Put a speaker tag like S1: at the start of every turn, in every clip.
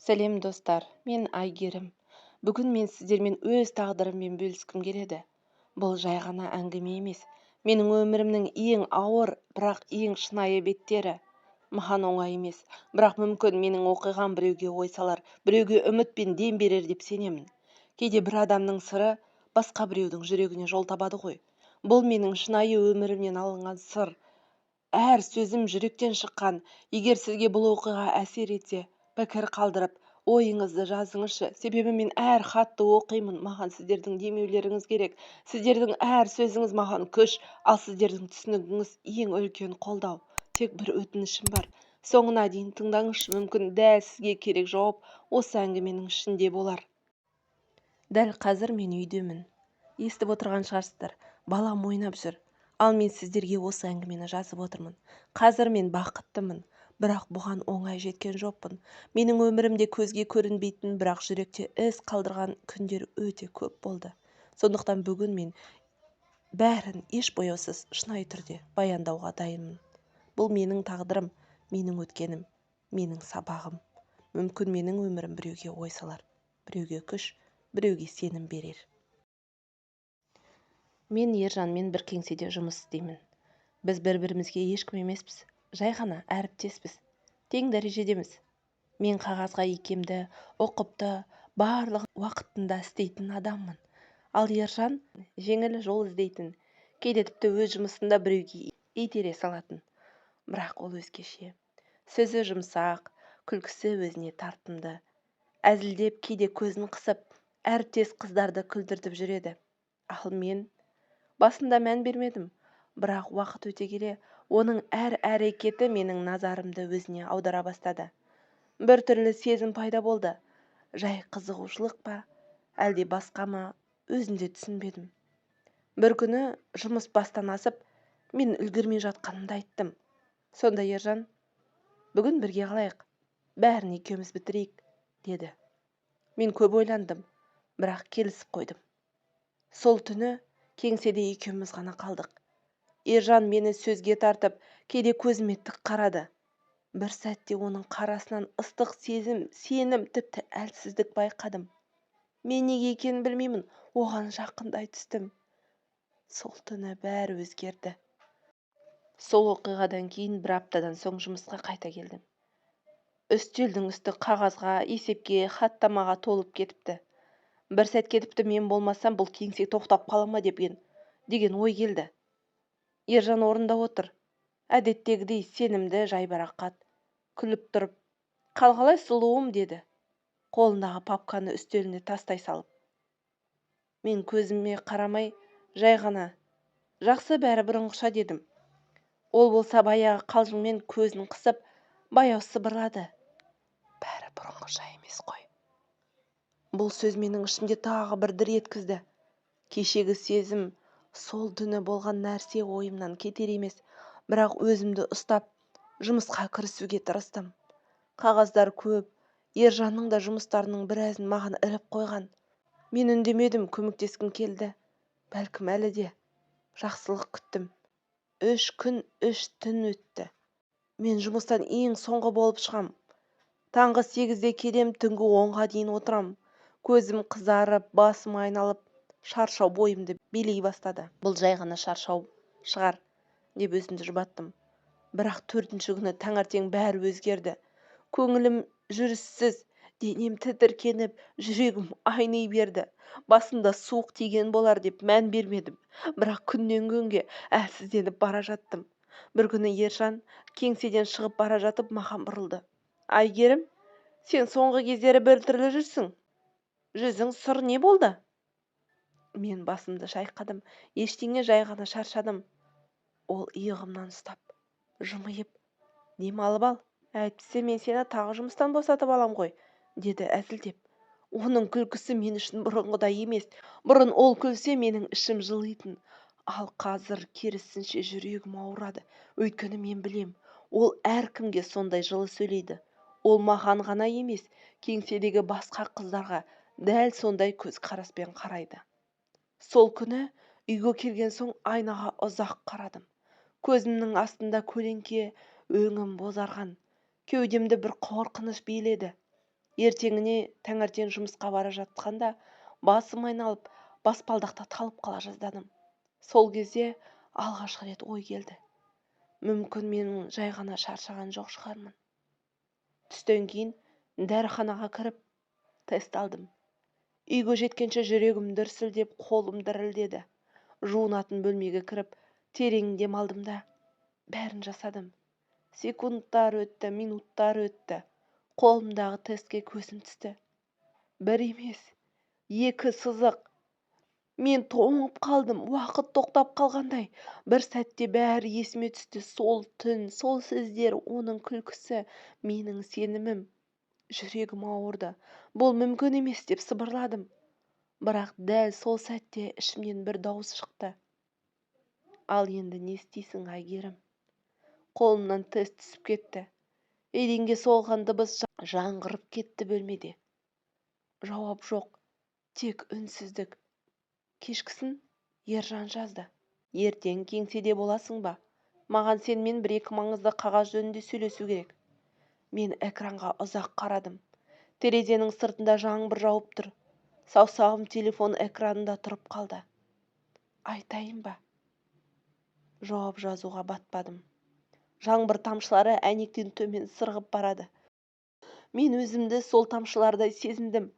S1: Сәлем, достар! Мен Айгерім. Бүгін мен сіздермен өз тағдырыммен бөліскім келеді. Бұл жай ғана әңгіме емес, менің өмірімнің ең ауыр, бірақ ең шынайы беттері. Маған оңай емес, бірақ мүмкін менің оқиғам біреуге ой салар, біреуге үміт пен дем берер деп сенемін. Кейде бір адамның сыры басқа біреудің жүрегіне жол табады ғой. Бұл менің шынайы өмірімнен алынған сыр. Әр сөзім жүректен шыққан. Егер сізге бұл оқиға әсер етсе, пікір қалдырып, ойыңызды жазыңызшы. Себебі мен әр хатты оқимын. Маған сіздердің демеулеріңіз керек. Сіздердің әр сөзіңіз маған күш, ал сіздердің түсінігіңіз ең үлкен қолдау. Тек бір өтінішім бар: соңына дейін тыңдаңызшы. Мүмкін, дәл сізге керек жауап осы әңгіменің ішінде болар. Дәл қазір мен үйдемін. Естіп отырған шығарсыздар, балам ойнап жүр. Ал мен сіздерге осы әңгімені жазып отырмын. Қазір мен бақыттымын, бірақ бұған оңай жеткен жоқпын. Менің өмірімде көзге көрінбейтін, бірақ жүректе із қалдырған күндер өте көп болды. Сондықтан бүгін мен бәрін еш бояусыз, шынайы түрде баяндауға дайынмын. Бұл менің тағдырым, менің өткенім, менің сабағым. Мүмкін, менің өмірім біреуге ой салар, біреуге күш, біреуге сенім берер. Мен Ержанмен бір кеңседе жұмыс істеймін. Біз бір бірімізге ешкім емеспіз, жай ғана әріптеспіз, тең дәрежедеміз. Мен қағазға икемді, ұқыпты, барлығын уақытында істейтін адаммын. Ал Ержан жеңіл жол іздейтін, кейде тіпті өз жұмысында біреуге итере салатын. Бірақ ол өзгеше: сөзі жұмсақ, күлкісі өзіне тартымды. Әзілдеп, кейде көзін қысып, әріптес қыздарды күлдіртіп жүреді. Ал мен басында мән бермедім, бірақ уақыт өте келе оның әр әрекеті менің назарымды өзіне аудара бастады. Бір түрлі сезім пайда болды. Жай қызығушылық па, әлде басқа ма, өзім де түсінбедім. Бір күні жұмыс бастан асып, мен үлгермей жатқанымды айттым. Сонда Ержан: «Бүгін бірге қалайық, бәрін екеуміз бітірейік», — деді. Мен көп ойландым, бірақ келісіп қойдым. Сол түні кеңседе екеуміз ғана қалдық. Ержан мені сөзге тартып, кейде көзіме тік қарады. Бір сәтте оның қарасынан ыстық сезім, сенім, тіпті әлсіздік байқадым. Мен неге екенін білмеймін, оған жақындай түстім. Сол түні бәрі өзгерді. Сол оқиғадан кейін бір аптадан соң жұмысқа қайта келдім. Үстелдің үсті қағазға, есепке, хаттамаға толып кетіпті. Бір сәтке тіпті мен болмасам, бұл кеңсе тоқтап қала ма деген ой келді. Ержан орнында отыр, әдеттегідей сенімді, жайбарақат күліп тұрып: «Қал қалай, сұлуым?» — деді, қолындағы папканы үстеліне тастай салып. Мен көзіме қарамай, жай ғана: «Жақсы, бәрі бұрынғыша», — дедім. Ол болса баяғы қалжыңмен көзін қысып, баяу сыбырлады: «Бәрі бұрынғыша емес қой». Бұл сөз менің ішімде тағы бір дір еткізді. Кешегі сезім, сол түні болған нәрсе ойымнан кетер емес. Бірақ өзімді ұстап, жұмысқа кірісуге тырыстым. Қағаздар көп, Ержанның да жұмыстарының біразын маған іліп қойған. Мен үндемедім, көмектескім келді. Бәлкім, әлі де жақсылық күттім. 3 күн, 3 түн өтті. Мен жұмыстан ең соңғы болып шығам. Таңғы 8-де келем, түнгі 10-ға дейін отырам. Көзім қызарып, басым айналып, шаршау бойымды билей бастады. Бұл жай ғана шаршау шығар деп өзімді жұбаттым. Бірақ төртінші күні таңертең бәрі өзгерді. Көңілім жүріссіз, денем тітіркеніп, жүрегім айни берді. Басында суық тиген болар деп мән бермедім, бірақ күннен күнге әлсізденіп бара жаттым. Бір күні Ержан кеңседен шығып бара жатып маған бұрылды: «Айгерім, сен соңғы кездері біртүрлі жүрсің, жүзің сұр, не болды?» Мен басымды шайқадым: «Ештеңе, жай ғана шаршадым». Ол иығымнан ұстап, жымиып: «Демалып ал, әйтпесе мен сені тағы жұмыстан босатып алам ғой», — деді әзілдеп. Оның күлкісі мен үшін бұрынғыдай емес. Бұрын ол күлсе, менің ішім жылитын, ал қазір керісінше, жүрегім ауырады. Өйткені мен білем, ол әркімге сондай жылы сөйлейді. Ол маған ғана емес, кеңседегі басқа қыздарға дәл сондай көзқараспен қарайды. Сол күні үйге келген соң айнаға ұзақ қарадым. Көзімнің астында көлеңке, өңім бозарған. Кеудемді бір қорқыныш биледі. Ертеңіне таңертең жұмысқа бара жатқанда басым айналып, баспалдақта талып қала жаздадым. Сол кезде алғашқы рет ой келді. Мүмкін мен жай ғана шаршаған жоқ шығармын. Түстен кейін дәріханаға кіріп тест алдым. Үйге жеткенше жүрегім дүрсілдеп, қолым дірілдеді. Жуынатын бөлмеге кіріп, терең дем алдым да, бәрін жасадым. Секундтар өтті, минуттар өтті. Қолымдағы тестке көзім түсті. Бір емес, екі сызық. Мен тоңып қалдым, уақыт тоқтап қалғандай. Бір сәтте бәрі есіме түсті. Сол түн, сол сөздер, оның күлкісі, менің сенімім. Жүрегім ауырды. Бұл мүмкін емес деп сыбырладым. Бірақ дәл сол сәтте ішімнен бір дауыс шықты. Ал енді не істейсің, Әйгерім? Қолымнан тест түсіп кетті. Еденге соғылған дыбыс жаңғырып кетті бөлмеде. Жауап жоқ, тек үнсіздік. Кешкісін Ержан жазды. Ертең кеңседе боласың ба? Маған сенімен бір-екі маңызды қағаз жөнінде сөйлесу керек. Мен экранға ұзақ қарадым. Терезенің сыртында жаңбыр жауып тұр. Саусағым телефон экранында тұрып қалды. Айтайын ба? Жауап жазуға батпадым. Жаңбыр тамшылары әйнектен төмен сырғып барады. Мен өзімді сол тамшылардай сезіндім.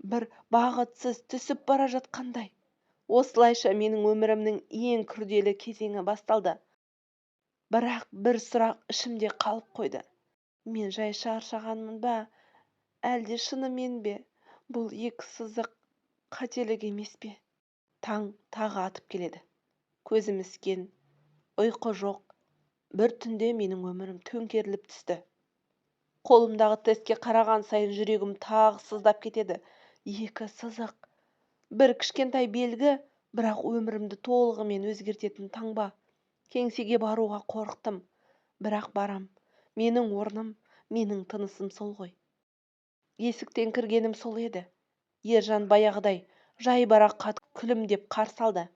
S1: Бір бағытсыз түсіп бара жатқандай. Осылайша менің өмірімнің ең күрделі кезеңі басталды. Бірақ бір сұрақ ішімде қалып қойды. Мен жай шаршағанмын ба, әлде шынымен бе? Бұл екі сызық қателік емес пе? Таң тағы атып келеді. Көзім іскен, ұйқы жоқ. Бір түнде менің өмірім төңкеріліп түсті. Қолымдағы тестке қараған сайын жүрегім тағы сыздап кетеді. Екі сызық. Бір кішкентай белгі, бірақ өмірімді толығымен өзгертетін таңба. Кеңсеге баруға қорықтым, бірақ барам. Менің орным, менің тынысым сол ғой. Есіктен кіргенім сол еді. Ержан баяғыдай жайбарақат күлімдеп қарсы алды.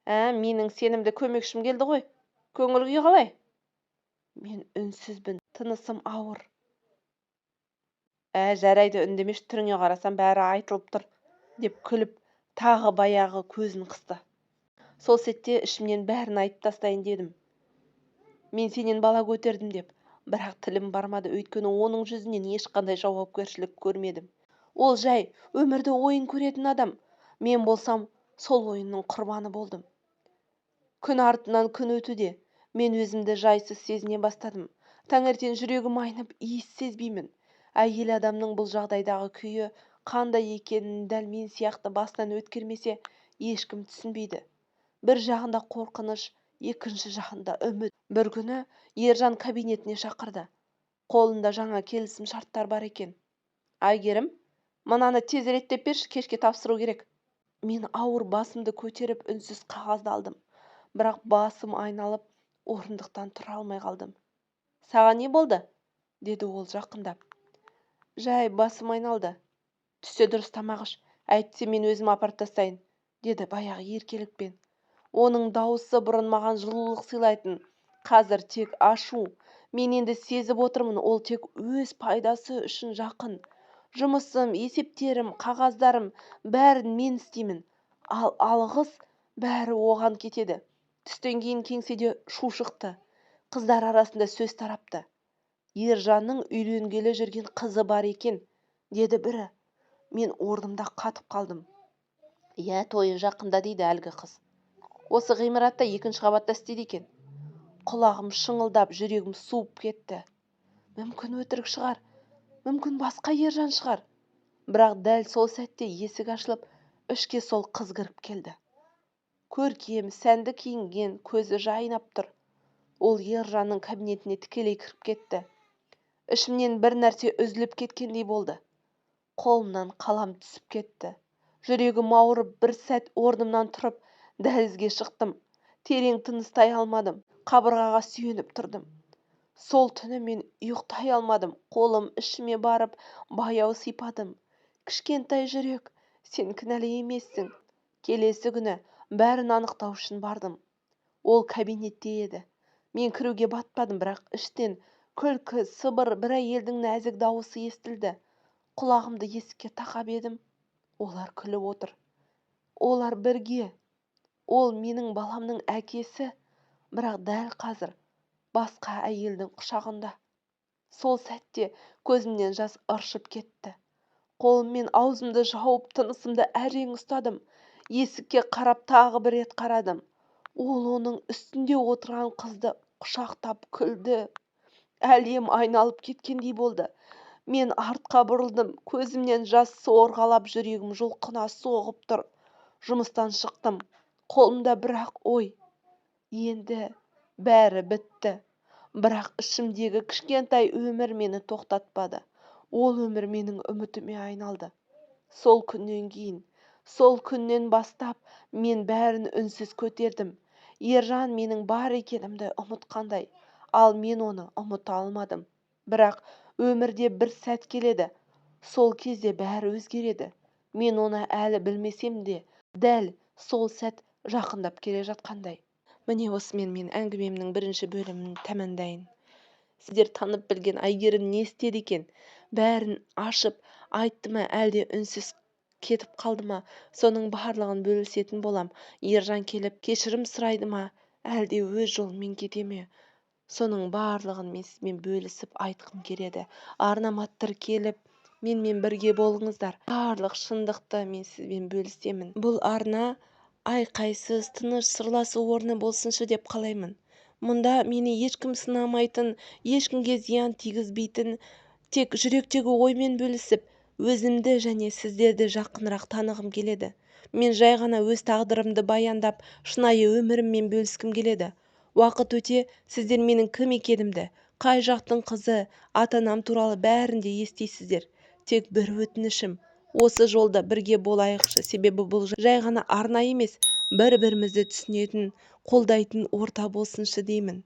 S1: Менің сенімді көмекшім келді ғой. Көңіл күй қалай? Мен үнсізбін, тынысым ауыр. Жарайды, үндемеш, түріңе қарасам бәрі айтылып тұр, деп күліп, тағы баяғы көзін қысты. Сол сәтте ішімнен бәрін айтып тастайын дедім. Мен сенен бала көтердім деп, бірақ тілім бармады, өйткені оның жүзінен ешқандай жауапкершілік көрмедім. Ол жай өмірді ойын көретін адам. Мен болсам, сол ойынның құрбаны болдым. Күн артынан күн өтуде, мен өзімді жайсыз сезіне бастадым. Таңертең жүрегім айнып, иіс сезбеймін. Әйел адамның бұл жағдайдағы күйі қандай екенін дәл мен сияқты басынан өткермесе, ешкім түсінбейді. Бір жағында қорқыныш, екінші жағында үміт. Бір күні Ержан кабинетіне шақырды. Қолында жаңа келісім шарттар бар екен. Әйгерім, мынаны тез реттеп берші, кешке тапсыру керек. Мен ауыр басымды көтеріп үнсіз қағазды алдым. Бірақ басым айналып, орындықтан тұра алмай қалдым. Саған не болды? Деді ол жақындап. Жай басым айналды. Түсте дұрыс тамақ іш, әйтпесе мен өзім апарып тастайын, деді баяғы еркелікпен. Оның дауысы бұрын маған жылулық сыйлайтын, қазір тек ашу. Мен енді сезіп отырмын, ол тек өз пайдасы үшін жақын. Жұмысым, есептерім, қағаздарым, бәрін мен істеймін. Ал алғыс бәрі оған кетеді. Түстен кейін кеңседе шу шықты. Қыздар арасында сөз тарапты. Ержанның үйленгелі жүрген қызы бар екен, деді бірі. Мен орнымда қатып қалдым. Иә, тойы жақында, дейді әлгі қыз. Осы ғимаратта екінші қабатта істейді екен. Құлағым шыңылдап, жүрегім суып кетті. Мүмкін өтірік шығар, мүмкін басқа Ержан шығар. Бірақ дәл сол сәтте есік ашылып, ішке сол қыз кіріп келді. Көркем, сәнді киінген, көзі жайнап тұр. Ол Ержанның кабинетіне тікелей кіріп кетті. Ішімнен бір нәрсе үзіліп кеткендей болды. Қолымнан қалам түсіп кетті. Жүрегім ауырып, бір сәт орнымнан тұрып, дәлізге шықтым. Терең тыныстай алмадым. Қабырғаға сүйеніп тұрдым. Сол түні мен ұйықтай алмадым. Қолым ішіме барып, баяу сипадым. Кішкентай жүрек, сен кінәлі емессің. Келесі күні бәрін анықтау үшін бардым. Ол кабинетте еді. Мен кіруге батпадым, бірақ іштен күлкі, сыбыр, бір әйелдің нәзік дауысы естілді. Құлағымды есікке тақап едім, олар күліп отыр. Олар бірге. Ол менің баламның әкесі, бірақ дәл қазір басқа әйелдің құшағында. Сол сәтте көзімнен жас ыршып кетті. Қолыммен аузымды жауып, тынысымды әрең ұстадым. Есікке қарап тағы бір рет қарадым. Ол оның үстінде отырған қызды құшақтап күлді. Әлем айналып кеткендей болды. Мен артқа бұрылдым, көзімнен жас сорғалап, жүрегім жұлқына соғып тұр. Жұмыстан шықтым. Қолымда бір-ақ ой. Енді бәрі бітті. Бірақ ішімдегі кішкентай өмір мені тоқтатпады. Ол өмір менің үмітіме айналды. Сол күннен кейін, сол күннен бастап мен бәрін үнсіз көтердім. Ержан менің бар екенімді ұмытқандай, ал мен оны ұмыта алмадым. Бірақ өмірде бір сәт келеді. Сол кезде бәрі өзгереді. Мен оны әлі білмесем де, дәл сол сәт жақындап келе жатқандай. Міне, осымен мен әңгімемнің бірінші бөлімін тәмамдайын. Сіздер танып білген Әйгерім не істеді екен? Бәрін ашып айтты ма, әлде үнсіз кетіп қалды ма? Соның барлығын бөлісетін болам. Ержан келіп кешірім сұрайды ма, әлде өз жолымен кете ме? Соның барлығын мен сізбен бөлісіп айтқым келеді. Арнама тіркеліп, менімен бірге болыңыздар. Барлық шындықты мен сізбен бөлісемін. Бұл арна айқайсыз, тыныш сырласу орны болсыншы деп қалаймын. Мұнда мені ешкім сынамайтын, ешкімге зиян тигізбейтін, тек жүректегі оймен бөлісіп, өзімді және сіздерді жақынырақ танығым келеді. Мен жай ғана өз тағдырымды баяндап, шынайы өміріммен бөліскім келеді. Уақыт өте сіздер менің кім екенімді, қай жақтың қызы, ата-анам туралы бәрін де естисіздер. Тек бір өтінішім, осы жолда бірге болайықшы, себебі бұл жай ғана арна емес, бір-бірімізді түсінетін, қолдайтын орта болсыншы деймін.